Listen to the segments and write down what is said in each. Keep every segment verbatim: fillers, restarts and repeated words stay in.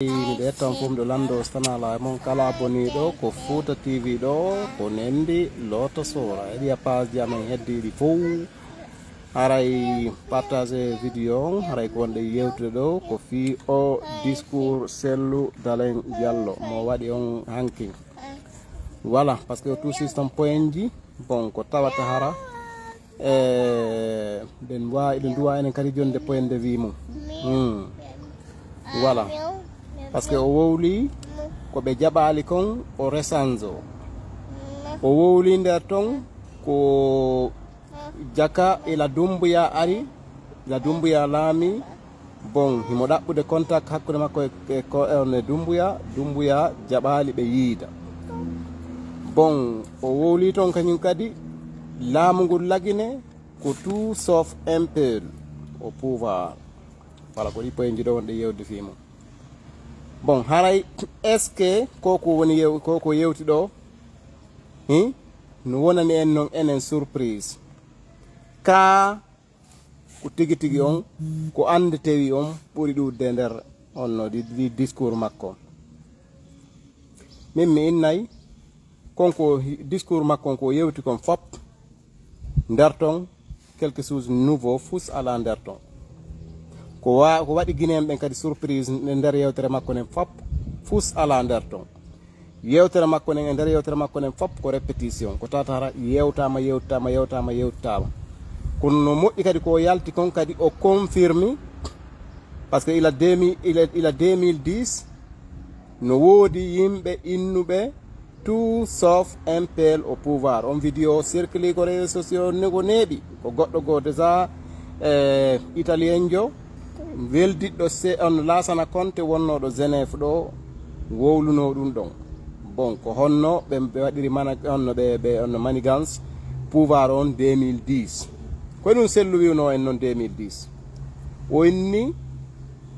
Miɗo yettan fof, miɗo lanndo, so tana alaa e mon kala abonné ɗo ko Fouta T V ɗo, ko nendi Loto Sora. Eɗi a page ji amen heddiiɗi fof. Haray partage vidéo on, haray ko wonɗen yewtude ɗo ko fii o discours Cellou Dalein Diallo mo waɗi on hanki. Voilà, parce que o touche système point ji, bon, ko tawata hara e ɗen wa eɗen duwa enen kadi jonde point de vue mum. Hmm. Voilà. Parce que o wowli ko ɓe jaɓaali kon o resanzo. O wowli nder ton ko jaka ila Dumbuya ari, ila Dumbuya laami. Bon, himo ɗaɓɓude contact hakkunde makko e, e, ko, e, on e Dumbuya. Dumbuya jaɓaali ɓe yiida. Bon, o wowli ton kañum kadi, laamu ngun lagine ko tout sauf un peuple au pouvoir. Wala ko ɗi poye jiɗo wonde yewde fii mum. Bon, haray, est-ce que koko woni yew-, koko yewti ɗo? Hi? No wonani en non enen surprise. Ka ko tigi tigi on, ko annde tewi on ɓuri ɗuuɗde nder on no di, di discours makko. Min mi innay, kon ko hi-, discours makko on ko yewti kon fop, nder ton, quelque chose nouveau, fus ala nder ton. Ko wa-, ko waɗi Guinéen ɓen kadi surprise e nder yewtere makko nden fop, fus ala nder ton. Yewtere makko nden, e nder yewtere makko nden fop ko répétition, ko tawata hara yewtama, yewtama, yewtama, yewtama. Kono no moƴƴi kadi ko yalti kon kadi o confirme, parce que ila deux mille, ila, ila deux mille dix, no woodi yimɓe innuɓe tout sauf un peuple au pouvoir. On vidéo circule ko réseaux sociaux ne ko neeɓi. Ko goɗɗo goo déjà, eh, italien jo, weldiɗɗo se-, on Laasana Konte wonnooɗo Genève ɗo, wowluno ɗum ɗon. Bon, ko honno ɓe, ɓe waɗiri mana-, honno ɓe, ɓe, honno manigance pouvoir on deux mille dix. Ko ɗum Sellu wiwno en noon deux mille dix. O inni,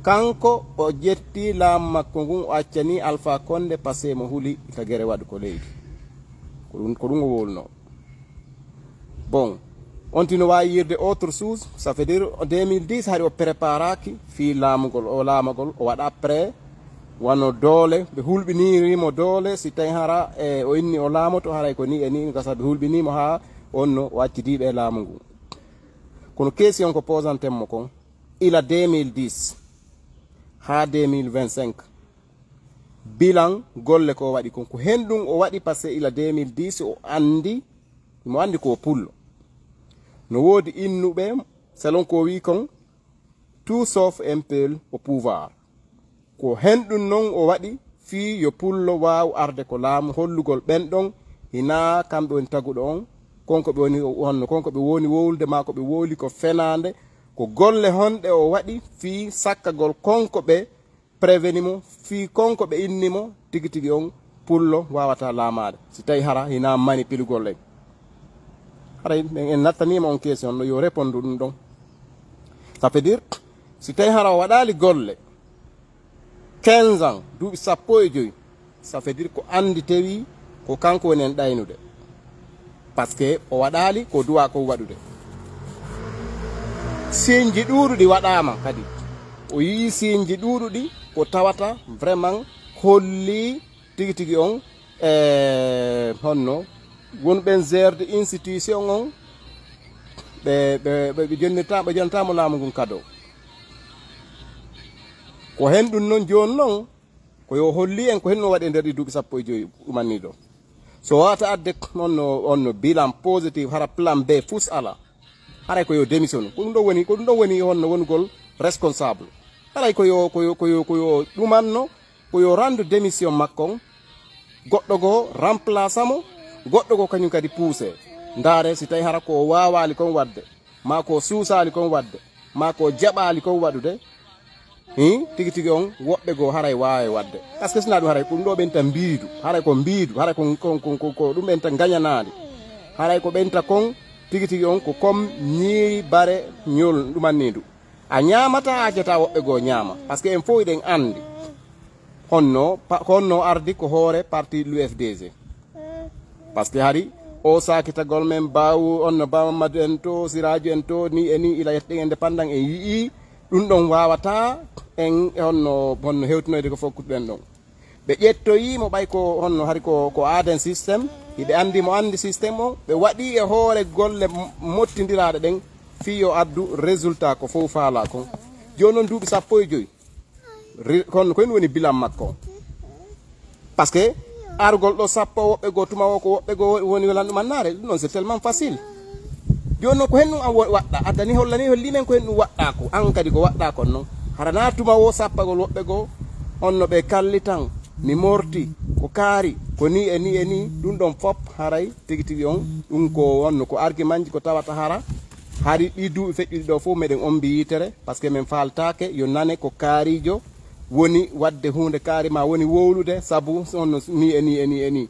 kanko o ƴetti laamu makko ngun, o accani Alpha Condé, parce que mo huli ka gere waɗu ko leydi. Ko ɗum, ko ɗum o wowluno. Bon, on tino waawi yirde autre chose, ça veut dire deux mille dix hari o préparaki fii laamugol, o laamagol, o waɗa prêt, wano doole, ɓe hulɓinirimo doole, si tawi hara, e, o inni o laamoto, haray ko ni e ni, gasa ɓe hulɓinimo haa on no o accidi ɓe laamu ngu. Kono question ko posanten mo kon, ila deux mille dix haa deux mille vingt-cinq, bilan golle ko o waɗi kon, ko hen ɗum o waɗi, parce que ila deux mille dix o andi, mo andi ko pullo. No woodi innuɓe, selon ko o wi kon, tout sauf un peuple au pouvoir. Ko hen ɗum non o waɗi fii yo pullo waaw arde ko laamu, hollugol ɓen ɗon hinaa kamɓe woni taguɗo on, konko ɓe woni honno, konko ɓe woni wowlude maa ko ɓe wowli ko fenaande, ko golle honɗe o waɗi fii sakkagol konko ɓe préveni mo, fii konko ɓe inni mo, tigi tigi on pullo waawata laamaade. Si tawi hara hinaa manipulugol en. Haray en, en nattanima on question no yo répondu ɗum ɗon. Ça veut dire, si tawi hara o waɗaali golle quinze ans, duuɓi sappo e joyi, ça veut dire ko andi tewi ko kanko woni en ɗaynude. Parce que o waɗaali ko duwa ko waɗude. Signe ji ɗuuɗuɗi waɗaama kadi. O yii signe ji ɗuuɗuɗi ko tawata vraiment holli tigi tigi on, e, honno wonɓen gérde institution on, ɓe, ɓe, ɓe, ɓe jonnirta, ɓe jonnata mo laamu ngun kado. Ko hen ɗum non jooni non, ko yo holli en ko hen no waɗi e nder ɗi duuɓi sappo e joyi ɗumanni ɗo. So wata adde on no, on no bilan positif, hara plan B fus ala. Haray ko yo démission. Ko ɗum ɗo woni, ko ɗum ɗo woni honno wonugol responsable. Haray ko yo, ko yo, ko yo, ko yo ɗumanno, ko yo randu démission makko on. Goɗɗo goo remplace mo, goɗɗo goo kañum kadi puuse. Ndaare si tawi hara ko o waawaali kon waɗde, maa ko o suusaali kon waɗde, maa ko o jaɓaali kon waɗude, hin, tigi tigi on, woɓɓe goo haray waawa e waɗde. Parce que sinaa ɗum haray ko ɗum ɗo ɓenta mbiidu, haray ko mbiidu, haray ko, ko, ko, ko, ko ɗum ɓenta ngañanaade. Haray ko ɓenta kon, tigi tigi on ko comme ñiiri bare ñol ɗumanni ndu. A ñaamata, a accata woɓɓe goo ñaama. Parce que en fof eɗen anndi. Honno, pa-, honno ardi ko hoore parti l'U F D G. Parce que hari o saakitagol men Bawu, on no Ba Mamadou en to, Siraju en to, ni e ni ila yettuɗen indépendant en yi'i, ɗum ɗon waawata en e honno honno hewtinoyde ko fof kuɗɗen ɗon. Ɓe ƴettoyii mo ɓay ko honno hari ko ko aaden système, hiɓe anndi mo anndi système o, ɓe waɗi e hoore golle m- mottindiraaɗe ɗen fii yo addu résultat ko fof faalaa kon. Jooni noon duuɓi sappo e joy. Ri- kono ko en woni bilan makko. Parce que argol ɗo sappo woɓɓe goo tuma o ko woɓɓe goo woni welan ɗum annaare, ɗum noon c'est tellement facile. Jooni noon ko hen ɗum an wo- waɗɗa addani hollani holli men ko hen ɗum waɗɗa ko an kadi ko waɗɗa kon noon. Hara na tuma o sappagol woɓɓe goo honno ɓe kalli tan mi morti ko kaari ko ni e ni e ni, ɗum ɗon fop haray tigi tigi on ɗum ko honno ko argument ji ko tawata hara hari ɗi duuɓi feƴƴuɗi ɗo fof meɗen ombi yitere. Parce que min faaltaake yo nane ko kaariijo woni waɗde huunde kaari ma woni wowlude sabu honno ni e ni e ni e ni.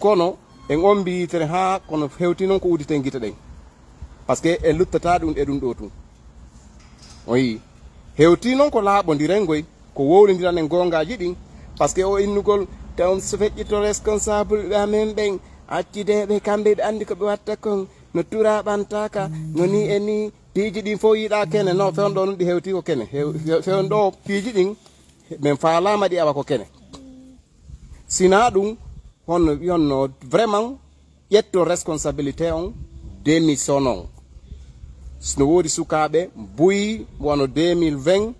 Kono en ombi yitere haa kono hewti noon ko udditen gite ɗen. Parce que en luttata ɗum e ɗum ɗo tun. O yii hewti noon ko laaɓondiren ngoy ko wowlindiran en goongaaji ɗin. Parce que o innugol taw so feƴƴito responsable ɓe amen ɓen accideeɓe kamɓe ɓe anndi ko ɓe watta kon no turaɓantaka no ni e ni piiji ɗin fof yiɗa kene no fewndo ɗum ɗi hewti ko kene. Fewndo piiji ɗin min faalama ɗi awa ko kene. Sina ɗum honno honno vraiment ƴetto responsabilité on, démission on. Sino woodi sukaaɓe buyi wano deux mille vingt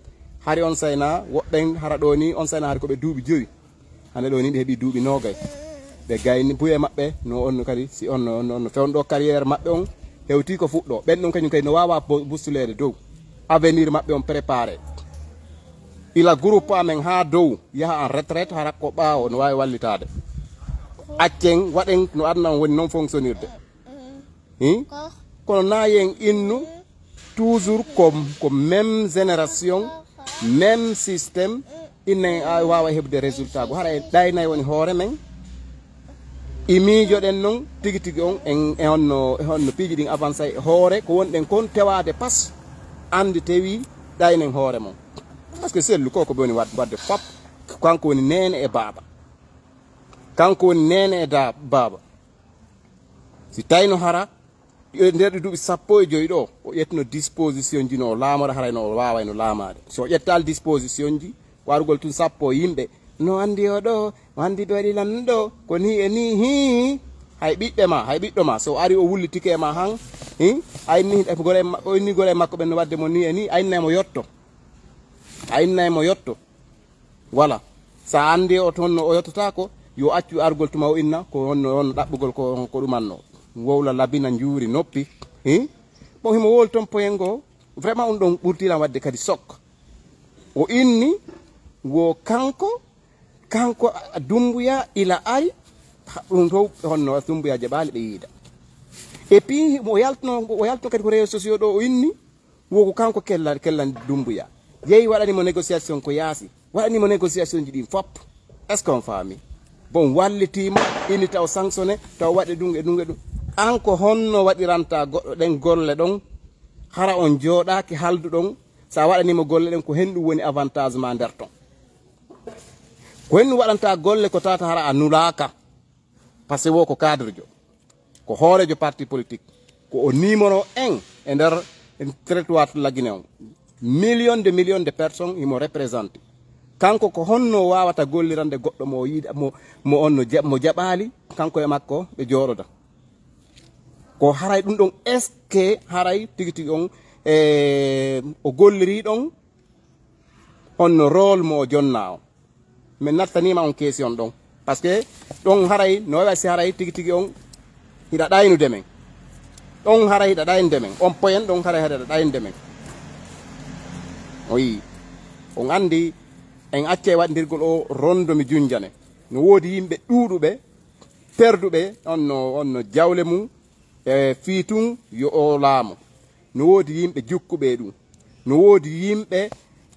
hari on sayna woɓɓen hara ɗo ni on sayna hari ko ɓe duuɓi joyi. Hande ɗo ni ɓe heɓi duuɓi nogay. Ɓe gayni buye maɓɓe no onno kadi si onno onno onno fewndo carrière maɓɓe on hewti ko fuɗɗo ɓen ɗon kañum kadi no wawa bo- bustulede dow avenir maɓɓe on préparé. Ila groupe amen ha dow yaha en retraite hara ko ɓaawo no wawi wallitade. Accen waɗen no aduna on woni noon fonctionnirde. Hi? Kono na yen innu toujours ko ko même génération même système. Inna en a wawa heɓde résultat go hara en ɗaynay woni hoore men. E miijoɗen noon tigi tigi on en e honno e honno piiji ɗin avancé e hoore ko wonɗen kon tewade pas andi tewi ɗaynen hoore mon. Parce que sellu ko ko ɓe woni wad- wadde fop kanko woni nene e baaba. Kanko woni nene e da- baaba. Si tawno hara e nder ɗi duuɓi sappo e joyi ɗo o ƴettuno disposition ji no o laamora harayno o waawayno laamaade. So o ƴettaali disposition ji warugol tun sappo yimɓe no anndi o ɗo o anndi ɓe waɗi lan ɗo ko ni e ni hi. Hay ɓiɓɓe ma hay ɓiɗɗo ma so ari o wullitike e ma han hi. Ayni gole o inni gole makko ɓen no wadde mo ni e ni aynnay mo yotto. Aynnay mo yotto. Wala. Sa andi o toon no o yottotaako yo accu argol tuma o inna ko honno honno ɗaɓɓugol ko ko ɗumanno. Wowla labina njuuri noppi. Hi? Bon himo wowli toon poyen ngo vraiment un ɗon ɓurtilan wadde kadi sok. O inni wo kanko kanko dumbuya ila ari. Ɗum to honno dumbuya jaɓaali ɓe yiida. Et puis mo yaltno o yaltno kadi ko réseau sociaux ɗo o inni wo ko kanko kella kella dumbuya yehi waɗani mo négociation ko yaasi waɗani mo négociation ji ɗin fop. Est ce qu'on faami? Bon wallitiimo ini taw sanctionné taw waɗi ɗum e ɗum e ɗum. An ko honno waɗiranta goɗɗo ɗen golle ɗon hara on jooɗaaki halduɗon sa waɗanimo golle ɗen ko hen ɗum woni avantage ma nder ton. Ko hen ɗum waɗanta golle ko tata hara a nulaaka. Parce que wo ko cadre jo ko hoorejo parti politique ko o numéro un e nder territoire lagine on. Million de million de personnes himo représenté. Kanko ko honno wawata gollirande goɗɗo mo yiɗa mo mo onno mo jaɓali kanko e makko ɓe jooɗoda. Ko haray ɗum ɗon est ce que haray tigi tigi on e o golliri ɗon honno rôle mo o jonna o? Min nattanima on question ɗon. Parce que ɗon haray no wawi si haray tigi tigi on hiɗa ɗaynude men. Ɗon haray hiɗa ɗaynude men on poyen ɗon haray haɗa ɗaynude men. O yii on andi en acce waɗdirgol o rondo mi junjane. No woodi yimɓe ɗuuɗuɓe perduɓe onno onno jawle mum e fii tun yo o laamo. No woodi yimɓe jukkuɓe e ɗum. No woodi yimɓe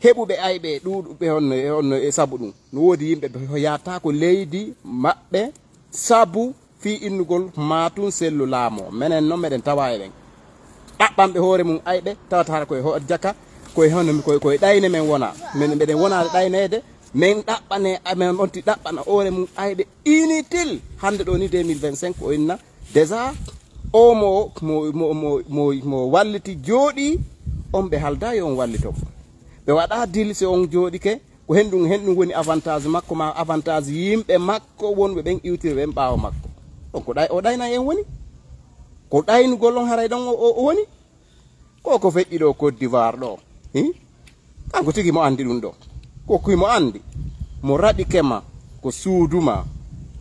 heɓuɓe ayɓe e ɗuuɗuɓe honno e honno e sabu ɗum. No woodi yimɓe ɓe hoyata ko leydi maɓɓe sabu fii innugol maa tun sellu laamoo. Menen noon meɗen tawa e ɓen ɗaɓɓanɓe hoore mum ayɓe tawata hara koye hoɗ jaka koye hono koye koye ɗayne men wona. Men meɗen wonaade ɗayneede men ɗaɓɓane men onti ɗaɓɓana hoore mum ayɓe inutile. Hannde ɗo ni deux mille vingt-cinq o inna déjà o mo mo mo mo mo mo walliti jooɗi on ɓe halda yo on wallito mo. Ɓe waɗa dil si on jooɗike, ko hen ɗum, hen ɗum woni avantage makko, ma avantage yimɓe makko wonɓe ɓen iwtiri ɓen ɓaawo makko. Donc ko ɗay-, o ɗayna en woni? Ko ɗaynugol on haray ɗon o, o, o woni? Ko ko feƴƴi ɗo Côte d'Ivoire ɗo. Hi? Kanko tigi mo andi ɗum ɗo. Ko kuy mo andi. Mo raɗike ma, ko suudu ma.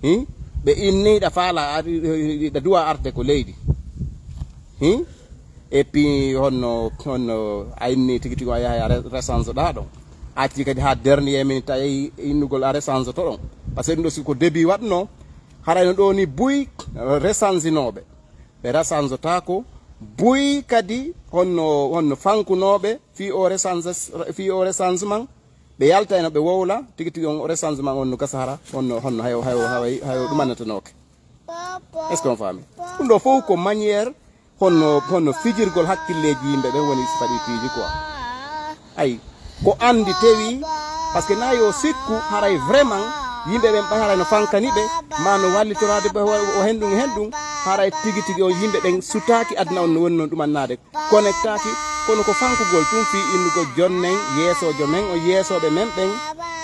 Hi? Ɓe inni ɗa faala, a, ɗa duwa arde ko leydi. Hi? Et puis, honno, honno, a inni tigi tigi a yahay a re-, rechange ɗa ɗon. A acci kadi ha dernier minute a yehi innugol a rechange to ɗon. Parce que ɗum ɗo si ko début waɗno, harayno ɗo ni buy rechange nooɓe. Ɓe rechange taako, buy kadi honno, honno fankunooɓe fii o rechange, fii o rechange man, ɓe yalta eno ɓe wowla, tigi tigi on o rechange man on no gasa hara, honno, honno hayo, hayo, hayo, hayo ɗumannatanooke. Est-ce qu'on faami? Ɗum ɗo fof ko manière honno, honno fijirgol hakkilleeji yimɓe ɓen woni si faɗi piiji quoi. Ayi, ko andi tewi, parce que na yo sikku haray vraiment yimɓe ɓen ɓay haray no fankani ɓe, ma no wallitoraade ɓe o, o hen ɗum, hen ɗum, haray tigi tigi o yimɓe ɓen sutaaki aduna on no woni non ɗumannaade, connectaaki, kono ko fankugol tun fii innugol jonnen yeesoojo men, o yeesooɓe men ɓen,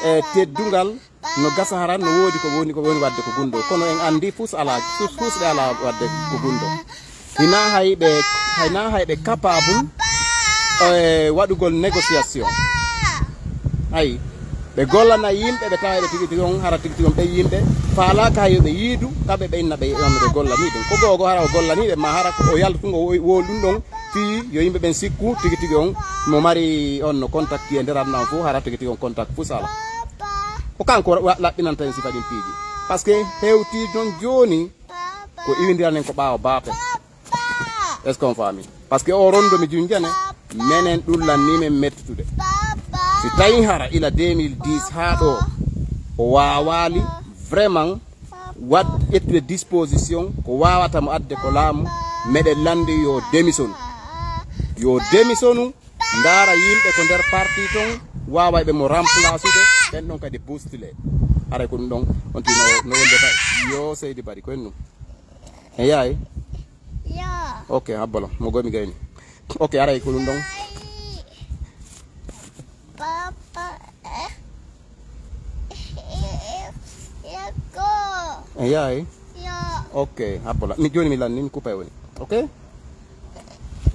e teddungal, no gasa hara no woodi ko woni, ko woni waɗde ko gunndoo. Kono en anndi fus alaa, fus, fus ɓe alaa waɗde ko gunndoo. Hinaa hay ɓe, hinaa hay ɓe capable, eh, waɗugol négociation. Ayi, ɓe gollana yimɓe, ɓe tawa ɓe tigi tigi on, hara tigi tigi on ɓe yimɓe, faalaaka hay yo ɓe yiidu, kamɓe ɓe inna ɓe on ɓe gollanii ɗum. Ko go'o go'o hara o gollanii ɓe, ma hara ko o yaltu ngo wo-, woo ɗum ɗon, fii yo yimɓe ɓen sikku tigi tigi on mo mari on no contact e nder aduna on fof, hara tigi tigi on contact fus alaa. Ko kanko wa-, laɓɓinanta en sifa ɗin piiji. Parce que hewti non jooni ko iwindiran en ko ɓaawo baape. Est-ce qu'on faami? Parce que o rondo mi junjane, menen ɗum lanni men mettude. Si tawi hara ila deux mille dix haa ɗo, o waawaali vraiment waɗ ƴettude disposition ko waawata mo adde ko laamu, meɗen lanndi yo démissionu. Yo démissionu, ndaara yimɓe ko nder parti ton, waawayɓe mo remplacude, ɓen ɗon kadi boostile. Haray ko ɗum ɗon, on tino no wondata, yo Seydi Bari, ko en ɗum. E yaay? Yo. Ok, habbalo, mo gomi gayni. Ok, haray ko ɗum ɗon. Papa, eh, eh, eh, eh, ko. E yaay? Yo. Ok, habbalo. Mi jooni mi lanni, mi kupa e woni. Ok?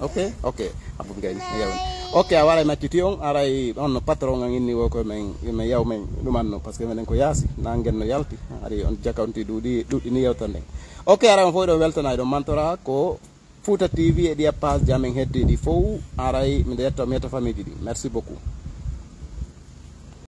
Ok, ok. Abdou Gaye, yaw. Ok, a waray macciti on, aray on no patron an inni wo ko men, men yaw men ɗum anno, parce que menen ko yaasi, nangen no yalti, ari on jaka on ti ɗuuɗi, ɗuuɗi ni yewtan ɗen. Ok, aray on fof ɗo weltanay ɗon mantora ko Fouta T V e ɗiya page ji amen heddi ɗi fof, aray mi yetta, mi yetta famille ji ɗi. Merci beaucoup.